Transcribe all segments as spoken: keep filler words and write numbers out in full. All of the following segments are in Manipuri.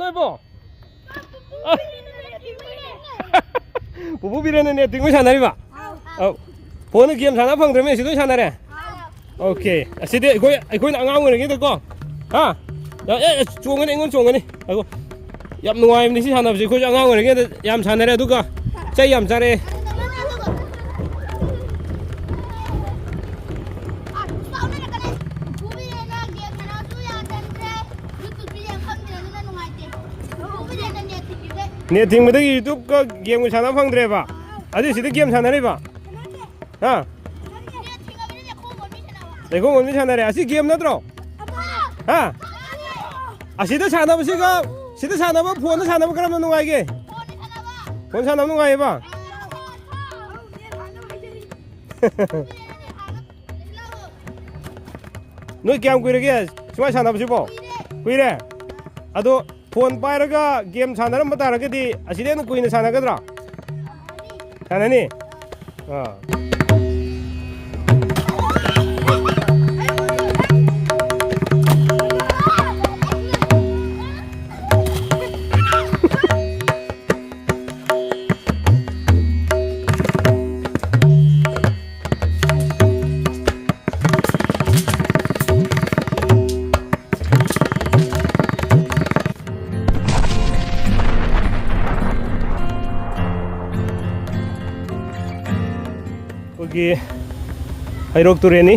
ꯅꯣꯏꯕꯣ? ꯄꯨꯄꯨ ꯕꯤꯔꯦꯟꯅ ꯅꯦꯠ ꯊꯤꯡꯕꯩ ꯁꯥꯟꯅꯔꯤꯕ? ꯑꯧ꯫ ꯐꯣꯟꯗ ꯒꯦꯝ ꯁꯥꯟꯅ ꯐꯪꯗ꯭ꯔꯕꯅꯤꯅ ꯁꯤꯗ ꯑꯣꯏꯅ ꯁꯥꯟꯅꯔꯦ? ꯑꯣꯀꯦ꯫ ꯑꯁꯤꯗꯤ ꯑꯩꯈꯣꯏ, ꯑꯩꯈꯣꯏꯅ ꯑꯉꯥꯡ ꯑꯣꯏꯔꯤꯉꯩꯗꯀꯣ, ꯍꯥ? ꯑꯦ, ꯑꯦ, ꯆꯣꯡꯒꯅꯤ, ꯑꯩꯉꯣꯟꯗ ꯆꯣꯡꯒꯅꯤ꯫ ꯑꯗꯣ ꯌꯥꯝ ꯅꯨꯡꯉꯥꯏꯕꯅꯤ ꯁꯤ ꯁꯥꯟꯅꯕꯁꯦ꯫ ꯑꯩꯈꯣꯏꯁꯨ ꯑꯉꯥꯡ ꯑꯣꯏꯔꯤꯉꯩꯗ ꯌꯥꯝ ꯁꯥꯟꯅꯔꯦ, ꯑꯗꯨꯒ ꯆꯩ ꯌꯥꯝ ꯆꯥꯔꯛꯑꯦ꯫ ꯅꯦꯠ ꯊꯤꯡꯕꯗꯒꯤ YouTube-ꯀ ꯒꯦꯝꯒ ꯁꯥꯟꯅ ꯐꯪꯗ꯭ꯔꯦꯕ꯫ ꯑꯗꯨ ꯁꯤꯗ ꯒꯦꯝ ꯁꯥꯟꯅꯔꯤꯕ? ꯍꯥ? ꯂꯩꯈꯣꯝ ꯑꯃꯗꯤ ꯁꯥꯟꯅꯔꯦ꯫ ꯑꯁꯤ ꯒꯦꯝ ꯅꯠꯇ꯭ꯔꯣ? ꯍꯥ? ꯑꯁꯤꯗ ꯁꯥꯟꯅꯕꯁꯤꯒ ꯁꯤꯗ ꯁꯥꯟꯅꯕ, ꯐꯣꯟꯗ ꯁꯥꯟꯅꯕ ꯀꯔꯝꯕ ꯅꯨꯡꯉꯥꯏꯒꯦ? ꯐꯣꯟ ꯁꯥꯟꯅꯕ ꯅꯨꯡꯉꯥꯏꯌꯦꯕ? ꯅꯣꯏ ꯀꯌꯥꯝ ꯀꯨꯏꯔꯒꯦ ꯁꯨꯃꯥꯏꯅ ꯁꯥꯟꯅꯕꯁꯤꯕꯣ? ꯀꯨꯏꯔꯦ? ꯑꯗꯣ ꯐꯣꯟ ꯄꯥꯏꯔꯒ ꯒꯦꯝ ꯁꯥꯟꯅꯔꯝꯕ ꯇꯥꯔꯒꯗꯤ ꯑꯁꯤꯗꯩ ꯍꯦꯟꯅ ꯀꯨꯏꯅ ꯁꯥꯟꯅꯒꯗ꯭ꯔꯥ? ꯁꯥꯟꯅꯅꯤ? ꯑꯥ꯫ ꯑꯩꯈꯣꯏꯒꯤ ꯍꯩꯔꯣꯛ ꯇꯨꯔꯦꯟꯅꯤ꯫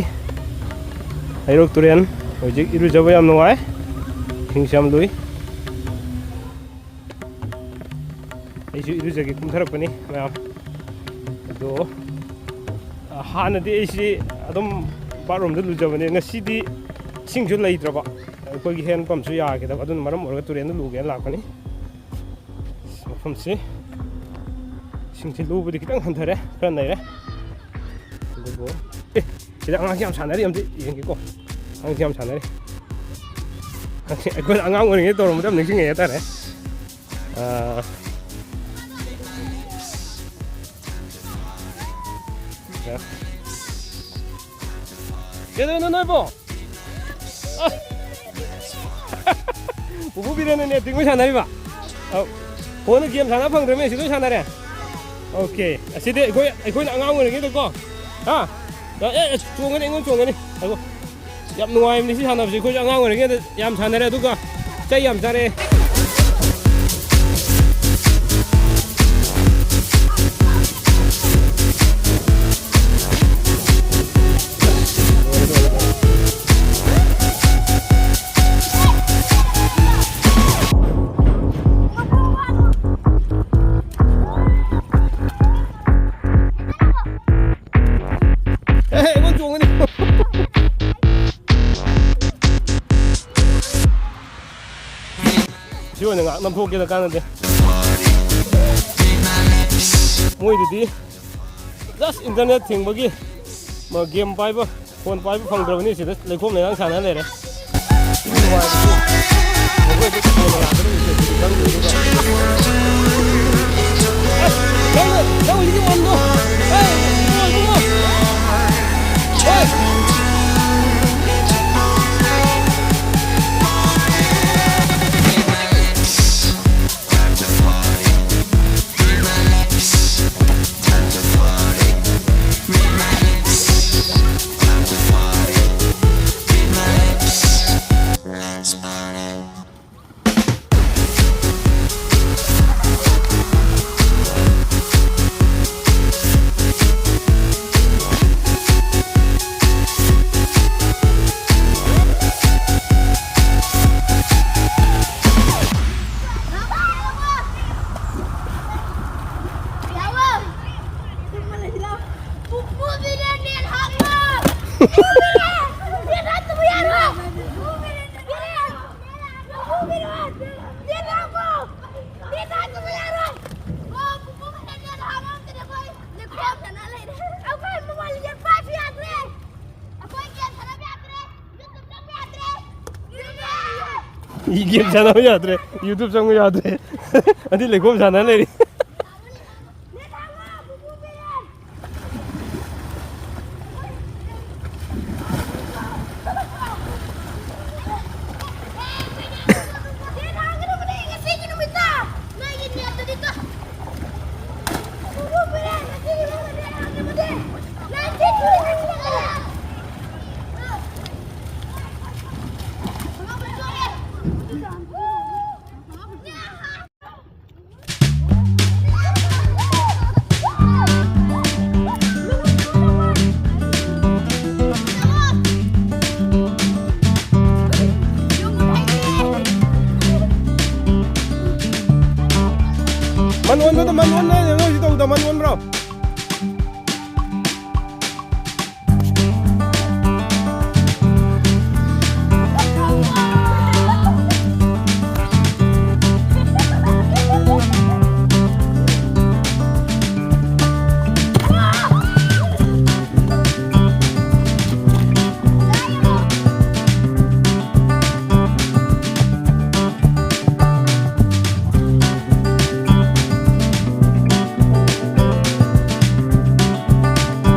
ꯍꯩꯔꯣꯛ ꯇꯨꯔꯦꯟ ꯍꯧꯖꯤꯛ ꯏꯔꯨꯖꯕ ꯌꯥꯝ ꯅꯨꯡꯉꯥꯏ꯫ ꯏꯁꯤꯡꯁꯨ ꯌꯥꯝ ꯂꯨꯏ꯫ ꯑꯩꯁꯨ ꯏꯔꯨꯖꯒꯦ ꯀꯨꯝꯊꯔꯛꯄꯅꯤ ꯃꯌꯥꯝ꯫ ꯑꯗꯣ, ꯑ, ꯍꯥꯟꯅꯗꯤ ꯑꯩꯁꯤ ꯑꯗꯨꯝ ꯕꯥꯠꯔꯨꯝꯗ ꯂꯨꯖꯕꯅꯦ꯫ ꯉꯁꯤꯗꯤ ꯏꯁꯤꯡꯁꯨ ꯂꯩꯇ꯭ꯔꯕ, ꯑꯩꯈꯣꯏꯒꯤ ꯍꯦꯟ ꯄꯝꯁꯨ ꯌꯥꯈꯤꯗꯕ, ꯑꯗꯨꯅ ꯃꯔꯝ ꯑꯣꯏꯔꯒ ꯇꯨꯔꯦꯟꯗ ꯂꯨꯒꯦꯅ ꯂꯥꯛꯄꯅꯤ꯫ ꯃꯐꯝꯁꯤ, ꯏꯁꯤꯡꯁꯤ ꯂꯨꯕꯗꯤ ꯈꯤꯇꯪ ꯍꯟꯊꯔꯦ, ꯈꯔ ꯅꯩꯔꯦ꯫ ꯑꯗꯨꯕꯨ, ꯑꯦ, ꯁꯤꯗ ꯑꯉꯥꯡꯁꯤ ꯌꯥꯝ ꯁꯥꯟꯅꯔꯤ, ꯑꯝꯇ ꯌꯦꯡꯒꯦꯀꯣ꯫ ꯑꯉꯥꯡꯁꯤ ꯌꯥꯝ ꯁꯥꯟꯅꯔꯤ꯫ ꯑꯩꯈꯣꯏꯅ ꯑꯉꯥꯡ ꯑꯣꯏꯔꯤꯉꯩ ꯇꯧꯔꯝꯕꯗ ꯌꯥꯝ ꯅꯤꯡꯁꯤꯡꯉꯛꯑꯦ ꯍꯥꯏꯇꯥꯔꯦ꯫ ꯑꯥ꯫ ꯀꯩꯗꯧꯔꯤꯅꯣ ꯅꯣꯏꯕꯣ? ꯑ꯫ ꯄꯨꯄꯨ ꯕꯤꯔꯦꯟꯅ ꯅꯦꯠ ꯇꯤꯡꯕ ꯁꯥꯟꯅꯔꯤꯕ? ꯑꯧ꯫ ꯐꯣꯟꯗ ꯒꯦꯝ ꯁꯥꯟꯅ ꯐꯪꯗ꯭ꯔꯕꯅꯤꯅ ꯁꯤ ꯂꯣꯏ ꯁꯥꯟꯅꯔꯦ? ꯑꯣꯀꯦ꯫ ꯑꯁꯤꯗꯤ ꯑꯩꯈꯣꯏ, ꯑꯩꯈꯣꯏꯅ ꯑꯉꯥꯡ ꯑꯣꯏꯔꯤꯉꯩꯗꯀꯣ, ꯍꯥ? ꯑꯦ, ꯑꯦ, ꯆꯣꯡꯒꯅꯤ, ꯑꯩꯉꯣꯟꯗ ꯆꯣꯡꯒꯅꯤ꯫ ꯑꯗꯣ ꯌꯥꯝ ꯅꯨꯡꯉꯥꯏꯕꯅꯤ ꯁꯤ ꯁꯥꯟꯅꯕꯁꯦ꯫ ꯑꯩꯈꯣꯏꯁꯨ ꯑꯉꯥꯡ ꯑꯣꯏꯔꯤꯉꯩꯗ ꯌꯥꯝ ꯁꯥꯟꯅꯔꯦ, ꯑꯗꯨꯒ ꯆꯩ ꯌꯥꯝ ꯆꯥꯔꯛꯑꯦ꯫ ꯑꯦ, ꯑꯩꯉꯣꯟꯗ ꯆꯣꯡꯒꯅꯤ꯫ ꯁꯤ ꯑꯣꯏꯅ ꯉꯥꯏꯍꯥꯛ ꯅꯝꯊꯣꯛꯀꯦꯗ, ꯀꯥꯟꯅꯗꯦ꯫ ꯃꯣꯏꯗꯨꯗꯤ just internet ꯊꯤꯡꯕꯒꯤ ꯃ-, game ꯄꯥꯏꯕ, phone ꯄꯥꯏꯕ ꯐꯪꯗ꯭ꯔꯕꯅꯤ, ꯁꯤꯗ ꯂꯩꯈꯣꯝ ꯂꯩꯅꯥꯡ ꯁꯥꯟꯅ ꯂꯩꯔꯦ꯫ ꯅꯨꯡꯉꯥꯏꯕꯁꯤ꯫ ꯑꯩꯈꯣꯏꯗꯤ phone ꯌꯥꯗ꯭ꯔꯕꯅꯤ, ꯁꯤꯗꯤ ꯈꯪꯗ꯭ꯔꯦ꯫ ꯑꯁ, ꯅꯪ, ꯅꯪ ꯍꯧꯖꯤꯛꯀꯤ one-ꯗꯣ꯫ ꯑꯦ, ꯏꯕꯨꯡꯉꯣ, ꯏꯕꯨꯡꯉꯣ꯫ ꯑꯦ꯫ ꯒꯦꯝ ꯁꯥꯟꯅꯕ ꯌꯥꯗ꯭ꯔꯦ, YouTube ꯆꯪꯕ ꯌꯥꯗ꯭ꯔꯦ꯫ ꯑꯗꯨ ꯂꯩꯈꯣꯝ ꯁꯥꯟꯅ ꯂꯩꯔꯤ꯫ ꯃꯟ ꯑꯣꯟꯕꯗꯣ, ꯃꯟ ꯑꯣꯟꯕ ꯅꯣꯏꯁꯤ ꯇꯧꯗ, ꯃꯟ ꯑꯣꯟꯕ꯭ꯔꯣ?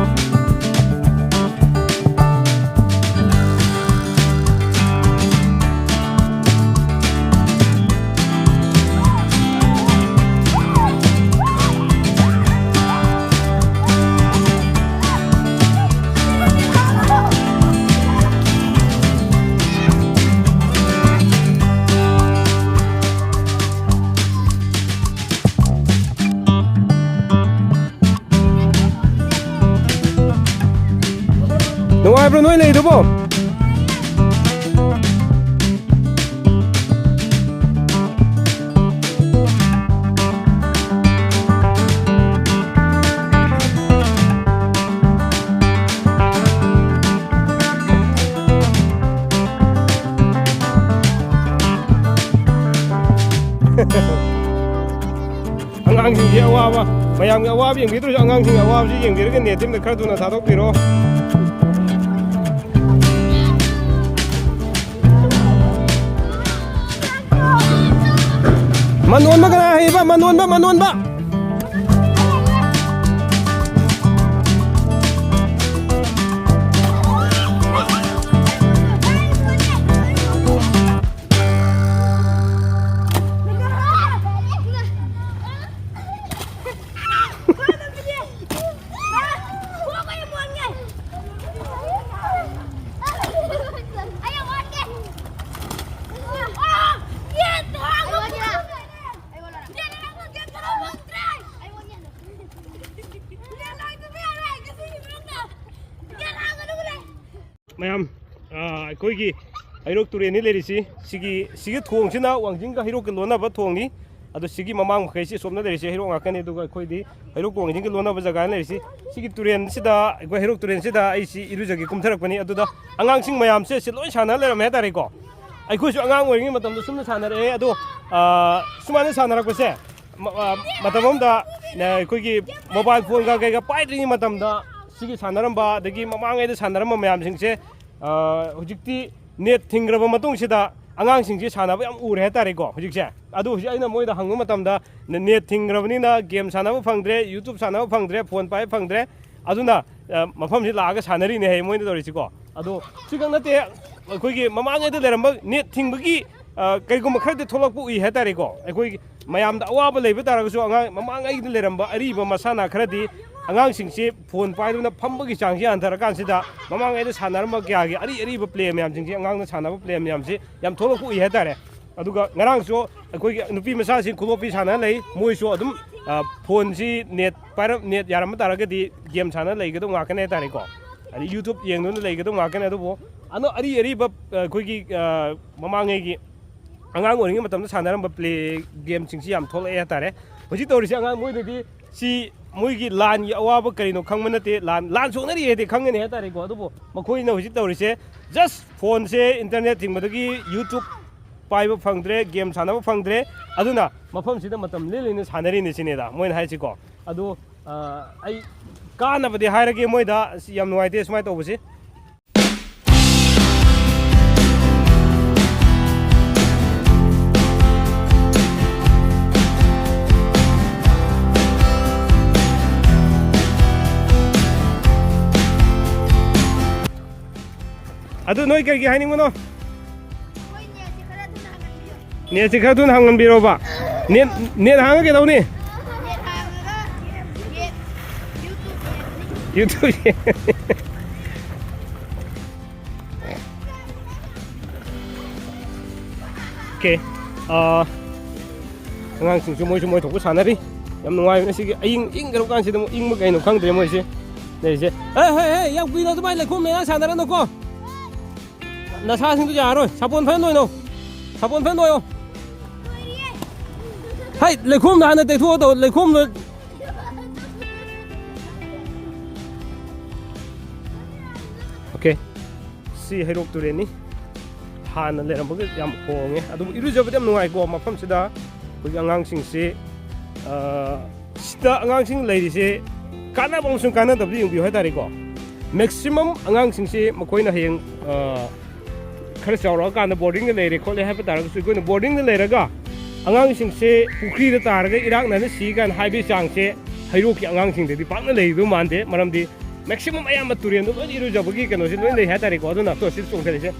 ꯅꯨꯡꯉꯥꯏꯕ꯭ꯔꯣ ꯅꯣꯏ ꯂꯩꯗꯨꯕꯣ? ꯑꯉꯥꯡꯁꯤꯡꯒꯤ ꯑꯋꯥꯕ, ꯃꯌꯥꯝꯒꯤ ꯑꯋꯥꯕ ꯌꯦꯡꯕꯤꯗ꯭ꯔꯁꯨ ꯑꯉꯥꯡꯁꯤꯡꯒꯤ ꯑꯋꯥꯕꯁꯤ ꯌꯦꯡꯕꯤꯔꯒ ꯅꯦꯠ ꯇꯤꯝꯗ ꯈꯔ ꯊꯨꯅ ꯊꯥꯗꯣꯛꯄꯤꯔꯣ꯫ ꯃꯅꯣꯟꯕ ꯀꯅꯥ ꯍꯩꯕ? ꯃꯅꯣꯟꯕ, ꯃꯅꯣꯟꯕ꯫ ꯑꯩꯈꯣꯏꯒꯤ ꯍꯩꯔꯣꯛ ꯇꯨꯔꯦꯟꯅꯤ ꯂꯩꯔꯤꯁꯤ꯫ ꯁꯤꯒꯤ ꯁꯤꯒꯤ ꯊꯣꯡꯁꯤꯅ ꯋꯥꯡꯖꯤꯡꯒ ꯍꯩꯔꯣꯛꯀ ꯂꯣꯟꯅꯕ ꯊꯣꯡꯅꯤ꯫ ꯑꯗꯣ ꯁꯤꯒꯤ ꯃꯃꯥꯡ ꯃꯈꯩꯁꯤ ꯑꯁꯣꯝꯅ ꯂꯩꯔꯤꯁꯤ ꯍꯩꯔꯣꯛ ꯉꯥꯛꯇꯅꯤ꯫ ꯑꯗꯨꯒ ꯑꯩꯈꯣꯏꯗꯤ ꯍꯩꯔꯣꯛ ꯋꯥꯡꯖꯤꯡꯒ ꯂꯣꯟꯅꯕ ꯖꯒꯥꯅ ꯂꯩꯔꯤꯁꯤ꯫ ꯁꯤꯒꯤ ꯇꯨꯔꯦꯟꯁꯤꯗ, ꯑꯩꯈꯣꯏ ꯍꯩꯔꯣꯛ ꯇꯨꯔꯦꯟꯁꯤꯗ ꯑꯩꯁꯤ ꯏꯔꯨꯖꯒꯦ ꯀꯨꯝꯊꯔꯛꯄꯅꯤ꯫ ꯑꯗꯨꯗ ꯑꯉꯥꯡꯁꯤꯡ ꯃꯌꯥꯝꯁꯦ ꯁꯤ ꯂꯣꯏ ꯁꯥꯟꯅ ꯂꯩꯔꯝꯃꯦ ꯍꯥꯏꯇꯥꯔꯦꯀꯣ꯫ ꯑꯩꯈꯣꯏꯁꯨ ꯑꯉꯥꯡ ꯑꯣꯏꯔꯤꯉꯩ ꯃꯇꯝꯗ ꯁꯨꯝꯅ ꯁꯥꯟꯅꯔꯛꯑꯦ꯫ ꯑꯗꯣ, ꯑ, ꯁꯨꯃꯥꯏꯅ ꯁꯥꯟꯅꯔꯛꯄꯁꯦ, ꯃ-, ꯑ, ꯃꯇꯝ ꯑꯃꯗ, ꯑ, ꯑꯩꯈꯣꯏꯒꯤ ꯃꯣꯕꯥꯏꯜ ꯐꯣꯟꯒ ꯀꯩꯒ ꯄꯥꯏꯗ꯭ꯔꯤꯉꯩ ꯃꯇꯝꯗ ꯁꯤꯒꯤ ꯁꯥꯟꯅꯔꯝꯕ, ꯑꯗꯒꯤ ꯃꯃꯥꯡꯉꯩꯗ ꯁꯥꯟꯅꯔꯝꯕ ꯃꯌꯥꯝꯁꯤꯡꯁꯦ, ꯑ, ꯍꯧꯖꯤꯛꯇꯤ ꯅꯦꯠ ꯊꯤꯡꯈ꯭ꯔꯕ ꯃꯇꯨꯡꯁꯤꯗ ꯑꯉꯥꯡꯁꯤꯡꯁꯤ ꯁꯥꯟꯅꯕ ꯌꯥꯝ ꯎꯔꯦ ꯍꯥꯏꯇꯥꯔꯦꯀꯣ꯫ ꯍꯧꯖꯤꯛꯁꯦ, ꯑꯗꯨ ꯍꯧꯖꯤꯛ ꯑꯩꯅ ꯃꯣꯏꯗ ꯍꯪꯕ ꯃꯇꯝꯗ, ꯅ-, ꯅꯦꯠ ꯊꯤꯡꯈ꯭ꯔꯕꯅꯤꯅ ꯒꯦꯝ ꯁꯥꯟꯅꯕ ꯐꯪꯗ꯭ꯔꯦ, ꯌꯨꯇ꯭ꯌꯨꯕ ꯁꯥꯟꯅꯕ ꯐꯪꯗ꯭ꯔꯦ, ꯐꯣꯟ ꯄꯥꯏꯕ ꯐꯪꯗ꯭ꯔꯦ꯫ ꯑꯗꯨꯅ, ꯑ, ꯃꯐꯝꯁꯤ ꯂꯥꯛꯑꯒ ꯁꯥꯟꯅꯔꯤꯅꯦ ꯍꯥꯏ ꯃꯣꯏꯅ ꯇꯧꯔꯤꯁꯤꯀꯣ꯫ ꯑꯗꯣ ꯁꯤ ꯈꯛ ꯅꯠꯇꯦ, ꯑꯩꯈꯣꯏꯒꯤ ꯃꯃꯥꯡꯉꯩꯗ ꯂꯩꯔꯝꯕ ꯅꯦꯠ ꯊꯤꯡꯕꯒꯤ, ꯑ, ꯀꯔꯤꯒꯨꯝꯕ ꯈꯔꯗꯤ ꯊꯣꯛꯂꯛꯄ ꯎꯏ ꯍꯥꯏꯇꯥꯔꯦꯀꯣ꯫ ꯑꯩꯈꯣꯏꯒꯤ ꯃꯌꯥꯝꯗ ꯑꯋꯥꯕ ꯂꯩꯕ ꯇꯥꯔꯒꯁꯨ, ꯑꯉꯥꯡ ꯃꯃꯥꯡꯉꯩꯗ ꯂꯩꯔꯝꯕ ꯑꯔꯤꯕ ꯃꯁꯥꯟꯅ ꯈꯔꯗꯤ, ꯑꯉꯥꯡꯁꯤꯡꯁꯤ ꯐꯣꯟ ꯄꯥꯏꯗꯨꯅ ꯐꯝꯕꯒꯤ ꯆꯥꯡꯁꯤ ꯍꯟꯊꯔꯀꯥꯟꯁꯤꯗ, ꯃꯃꯥꯡꯉꯩꯗ ꯁꯥꯟꯅꯔꯝꯕ ꯀꯌꯥꯒꯤ ꯑꯔꯤ ꯑꯔꯤꯕ ꯄ꯭ꯂꯦ ꯃꯌꯥꯝꯁꯤꯡꯁꯤ, ꯑꯉꯥꯡꯅ ꯁꯥꯟꯅꯕ ꯄ꯭ꯂꯦ ꯃꯌꯥꯝꯁꯤ ꯌꯥꯝ ꯊꯣꯛꯂꯛꯄ ꯎꯏ ꯍꯥꯏꯇꯥꯔꯦ꯫ ꯑꯗꯨꯒ ꯉꯔꯥꯡꯁꯨ ꯑꯩꯈꯣꯏꯒꯤ ꯅꯨꯄꯤ ꯃꯆꯥꯁꯤꯡ ꯈꯨꯂꯣꯛꯄꯤ ꯁꯥꯟꯅ ꯂꯩ꯫ ꯃꯣꯏꯁꯨ ꯑꯗꯨꯝ, ꯑ, ꯐꯣꯟꯁꯤ ꯅꯦꯠ ꯄꯥꯏꯔꯝ-, ꯅꯦꯠ ꯌꯥꯔꯝꯕ ꯇꯥꯔꯒꯗꯤ ꯒꯦꯝ ꯁꯥꯟꯅ ꯂꯩꯒꯗꯧ ꯉꯥꯛꯀꯅꯤ ꯍꯥꯏꯇꯥꯔꯦꯀꯣ꯫ ꯑꯗꯩ ꯌꯨꯇ꯭ꯌꯨꯕ ꯌꯦꯡꯗꯨꯅ ꯂꯩꯒꯗꯧ ꯉꯥꯛꯀꯅꯤ꯫ ꯑꯗꯨꯕꯨ ꯑꯅꯧ-, ꯑꯔꯤ ꯑꯔꯤꯕ, ꯑ, ꯑꯩꯈꯣꯏꯒꯤ, ꯑ, ꯃꯃꯥꯡꯉꯩꯒꯤ ꯑꯉꯥꯡ ꯑꯣꯏꯔꯤꯉꯩ ꯃꯇꯝꯗ ꯁꯥꯟꯅꯔꯝꯕ ꯄ꯭ꯂꯦ ꯒꯦꯝꯁꯤꯡꯁꯤ ꯌꯥꯝ ꯊꯣꯛꯂꯛꯑꯦ ꯍꯥꯏꯇꯥꯔꯦ꯫ ꯍꯧꯖꯤꯛ ꯇꯧꯔꯤꯁꯦ ꯑꯉꯥꯡ ꯃꯣꯏꯗꯗꯤ ꯁꯤ ꯃꯣꯏꯒꯤ ꯂꯥꯟꯒꯤ ꯑꯋꯥꯕ ꯀꯔꯤꯅꯣ ꯈꯪꯕ ꯅꯠꯇꯦ꯫ ꯂꯥꯟ, ꯂꯥꯟ ꯁꯣꯛꯅꯔꯤ ꯍꯥꯏꯗꯤ ꯈꯪꯒꯅꯤ ꯍꯥꯏꯇꯥꯔꯦꯀꯣ꯫ ꯑꯗꯨꯕꯨ ꯃꯈꯣꯏꯅ ꯍꯧꯖꯤꯛ ꯇꯧꯔꯤꯁꯦ just ꯐꯣꯟꯁꯦ ꯏꯟꯇꯔꯅꯦꯠ ꯊꯤꯡꯕꯗꯒꯤ ꯌꯨꯇ꯭ꯌꯨꯕ ꯄꯥꯏꯕ ꯐꯪꯗ꯭ꯔꯦ, ꯒꯦꯝ ꯁꯥꯟꯅꯕ ꯐꯪꯗ꯭ꯔꯦ꯫ ꯑꯗꯨꯅ ꯃꯐꯝꯁꯤꯗ ꯃꯇꯝ ꯂꯦꯜꯂꯤꯅ ꯁꯥꯟꯅꯔꯤꯅꯦ ꯁꯤꯅꯦꯗ ꯃꯣꯏꯅ ꯍꯥꯏꯁꯤꯀꯣ꯫ ꯑꯗꯣ, ꯑ, ꯑꯩ ꯀꯥꯟꯅꯕꯗꯤ ꯍꯥꯏꯔꯒꯦ ꯃꯣꯏꯗ, ꯑꯁ, ꯌꯥꯝ ꯅꯨꯡꯉꯥꯏꯇꯦ ꯁꯨꯃꯥꯏꯅ ꯇꯧꯕꯁꯤ꯫ ꯑꯗꯨ ꯅꯣꯏ ꯀꯔꯤꯒꯤ ꯍꯥꯏꯅꯤꯡꯕꯅꯣ? ꯅꯦꯠꯁꯤ ꯈꯔ ꯊꯨꯅ ꯍꯥꯡꯍꯟꯕꯤꯔꯣꯕ꯫ ꯅꯦꯠ, ꯅꯦꯠ ꯍꯥꯡꯉ ꯀꯩꯗꯧꯅꯤ? ꯅꯦꯠ ꯍꯥꯡꯉꯒ ꯒꯦꯝ, ꯒꯦꯝ, ꯌꯨꯇ꯭ꯌꯨꯕ ꯌꯦꯡꯉꯅꯤ꯫ ꯌꯨꯇ꯭ꯌꯨꯕ ꯌꯦꯡꯉꯅꯤ꯫ ꯑꯣꯀꯦ꯫ ꯑꯥ, ꯑꯉꯥꯡꯁꯤꯡꯁꯨ ꯃꯣꯏꯁꯨ ꯃꯣꯏ ꯊꯣꯛꯄ ꯁꯥꯟꯅꯔꯤ꯫ ꯌꯥꯝ ꯅꯨꯡꯉꯥꯏꯕꯅꯦ ꯁꯤꯒꯤ꯫ ꯑꯌꯤꯡ, ꯏꯪꯈ꯭ꯔꯕ ꯀꯥꯟꯁꯤꯗ ꯑꯃꯨꯛ ꯏꯪꯕ ꯀꯩꯅꯣ ꯈꯪꯗ꯭ꯔꯦ ꯃꯣꯏꯁꯦ ꯂꯩꯔꯤꯁꯦ꯫ ꯍꯦ, ꯍꯦ, ꯍꯦ, ꯌꯥꯝ ꯀꯨꯏꯅ ꯑꯗꯨꯃꯥꯏꯅ ꯂꯩꯈꯣꯝ ꯃꯌꯥꯝ ꯁꯥꯟꯅꯔꯅꯨꯀꯣ꯫ ꯅꯁꯥꯁꯤꯡꯗꯣ ꯌꯥꯔꯣꯏ꯫ ꯁꯥꯄꯣꯟ ꯐꯖꯅ ꯂꯣꯏꯅꯧ꯫ ꯁꯥꯄꯣꯟ ꯐꯖꯅ ꯂꯣꯏꯌꯣ꯫ ꯍꯩ, ꯂꯩꯈꯣꯝꯗ ꯍꯥꯟꯅ ꯇꯩꯊꯣꯛꯑꯣ ꯇꯧ, ꯂꯩꯈꯣꯝꯗꯣ꯫ ꯑꯣꯀꯦ꯫ ꯁꯤ ꯍꯩꯔꯣꯛ ꯇꯨꯔꯦꯟꯅꯤ꯫ ꯍꯥꯟꯅ ꯂꯩꯔꯝꯕꯒ ꯌꯥꯝ ꯍꯣꯡꯉꯦ꯫ ꯑꯗꯨꯕꯨ ꯏꯔꯨꯖꯕꯗꯤ ꯌꯥꯝ ꯅꯨꯡꯉꯥꯏꯀꯣ ꯃꯐꯝꯁꯤꯗ꯫ ꯑꯩꯈꯣꯏꯒꯤ ꯑꯉꯥꯡꯁꯤꯡꯁꯤ, ꯑ, ꯁꯤꯗ ꯑꯉꯥꯡꯁꯤꯡ ꯂꯩꯔꯤꯁꯦ ꯀꯥꯟꯅꯕ ꯑꯃꯁꯨꯡ ꯀꯥꯟꯅꯗꯕꯗꯤ ꯌꯦꯡꯕꯤꯌꯨ ꯍꯥꯏꯇꯥꯔꯦꯀꯣ꯫ Maximum ꯑꯉꯥꯡꯁꯤꯡꯁꯤ ꯃꯈꯣꯏꯅ ꯍꯌꯦꯡ, ꯑ, ꯈꯔ ꯆꯥꯎꯔꯛꯑꯀꯥꯟꯗ ꯕꯣꯔꯗꯤꯡꯗ ꯂꯩꯔꯦ ꯈꯣꯠꯂꯦ ꯍꯥꯏꯕ ꯇꯥꯔꯒꯁꯨ, ꯑꯩꯈꯣꯏꯅ ꯕꯣꯔꯗꯤꯡꯗ ꯂꯩꯔꯒ ꯑꯉꯥꯡꯁꯤꯡꯁꯦ ꯄꯨꯈ꯭ꯔꯤꯗ ꯇꯥꯔꯒ ꯏꯔꯥꯛꯅꯅ ꯁꯤ ꯀꯥꯏꯅ ꯍꯥꯏꯕꯒꯤ ꯆꯥꯡꯁꯦ ꯍꯩꯔꯣꯛꯀꯤ ꯑꯉꯥꯡꯁꯤꯡꯗꯗꯤ ꯄꯥꯛꯅ ꯂꯩꯗꯧ ꯃꯥꯟꯗꯦ꯫ ꯃꯔꯝꯗꯤ maximum ꯑꯌꯥꯝꯕ ꯇꯨꯔꯦꯟꯗ ꯂꯣꯏꯅ ꯏꯔꯨꯖꯕꯒꯤ ꯀꯩꯅꯣꯁꯦ ꯂꯣꯏ ꯂꯩ ꯍꯥꯏꯇꯥꯔꯦꯀꯣ꯫ ꯑꯗꯨꯅ ꯇꯣ ꯁꯤꯗ ꯆꯣꯡꯊꯔꯤꯁꯦ꯫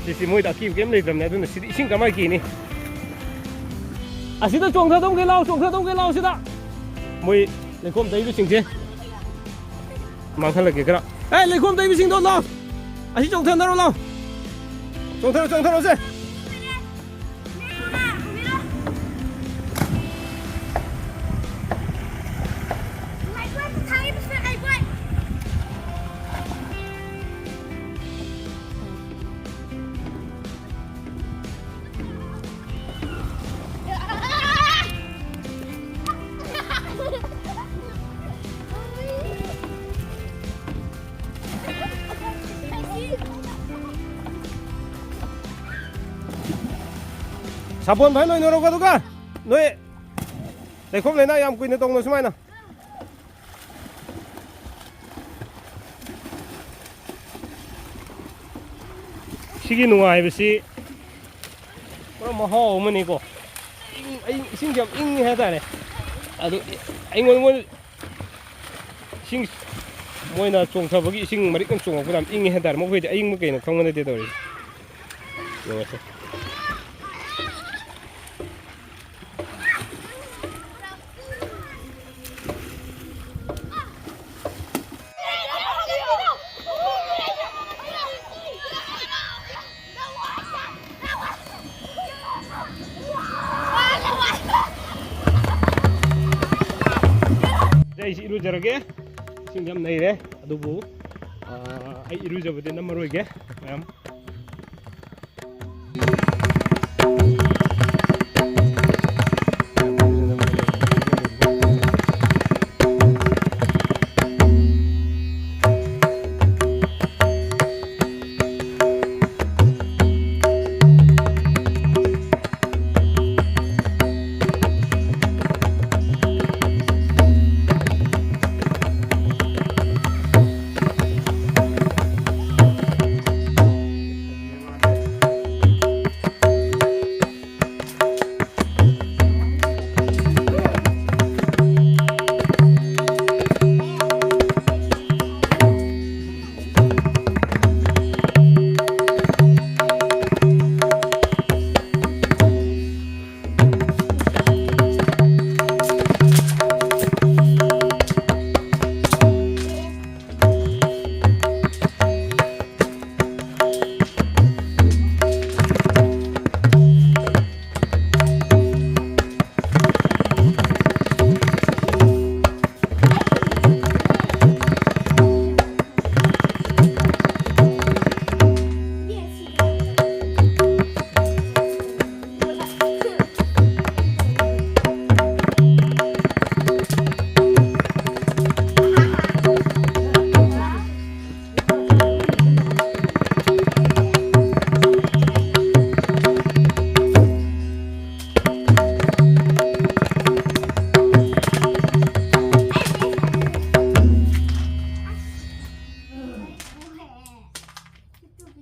ꯁꯤꯁꯤ ꯃꯣꯏꯗ ꯑꯀꯤꯕ ꯀꯩꯝ ꯂꯩꯇ꯭ꯔꯕꯅꯦ꯫ ꯑꯗꯨꯅ ꯁꯤꯗꯤ ꯏꯁꯤꯡ ꯀꯃꯥꯏꯅ ꯀꯤꯅꯤ? ꯑꯁꯤꯗ ꯆꯣꯡꯊꯗꯧꯒꯦ ꯂꯥꯎ, ꯆꯣꯡꯊꯗꯧꯒꯦ ꯂꯥꯎ ꯁꯤꯗ꯫ ꯃꯣꯏ ꯂꯩꯈꯣꯝ ꯇꯩꯕꯁꯤꯡꯁꯦ ꯃꯥꯡꯍꯜꯂꯒꯦ ꯈꯔ꯫ ꯑꯦ, ꯂꯩꯈꯣꯝ ꯇꯩꯕꯁꯤꯡꯗꯣ ꯂꯥꯎ꯫ ꯑꯁꯤ ꯆꯣꯡꯊꯅꯔꯣ ꯂꯥꯎ꯫ ꯆꯣꯡꯊꯔꯣ, ꯆꯣꯡꯊꯔꯣꯁꯦ꯫ ꯁꯥꯄꯣꯟ ꯐꯖꯅ ꯂꯣꯏꯅꯔꯣꯀꯣ, ꯑꯗꯨꯒ ꯅꯣꯏ ꯂꯩꯈꯣꯝ ꯂꯩꯅꯥ ꯌꯥꯝ ꯀꯨꯏꯅ ꯇꯧꯅꯨ ꯁꯨꯃꯥꯏꯅ꯫ ꯁꯤꯒꯤ ꯅꯨꯡꯉꯥꯏꯕꯁꯤ ꯄꯨꯔꯥ ꯃꯍꯥꯎ ꯑꯃꯅꯤꯀꯣ꯫ ꯏꯪ-, ꯑꯩ ꯏꯁꯤꯡꯁꯦ ꯌꯥꯝ ꯏꯪꯉꯤ ꯍꯥꯏꯇꯥꯔꯦ꯫ ꯑꯗꯨ ꯑꯩꯉꯣꯟꯗ, ꯃꯣꯏ ꯏꯁꯤꯡ, ꯃꯣꯏꯅ ꯆꯣꯡꯊꯕꯒꯤ ꯏꯁꯤꯡ ꯃꯔꯤꯛ ꯑꯃ ꯆꯣꯡꯉꯛꯄꯗ ꯌꯥꯝ ꯏꯪꯉꯤ ꯍꯥꯏꯇꯥꯔꯦ꯫ ꯃꯈꯣꯏꯗꯤ ꯑꯏꯪꯕ ꯀꯩꯅꯣ ꯈꯪꯕ ꯅꯠꯇꯦ ꯇꯧꯔꯤꯁꯦ꯫ ꯌꯦꯡꯉꯁꯦ꯫ ꯑꯩꯁꯤ ꯏꯔꯨꯖꯔꯒꯦ꯫ ꯏꯁꯤꯡ ꯌꯥꯝ ꯅꯩꯔꯦ꯫ ꯑꯗꯨꯕꯨ, ꯑꯥ, ꯑꯩ ꯏꯔꯨꯖꯕꯗꯤ ꯅꯝꯃꯔꯣꯏꯒꯦ ꯃꯌꯥꯝ꯫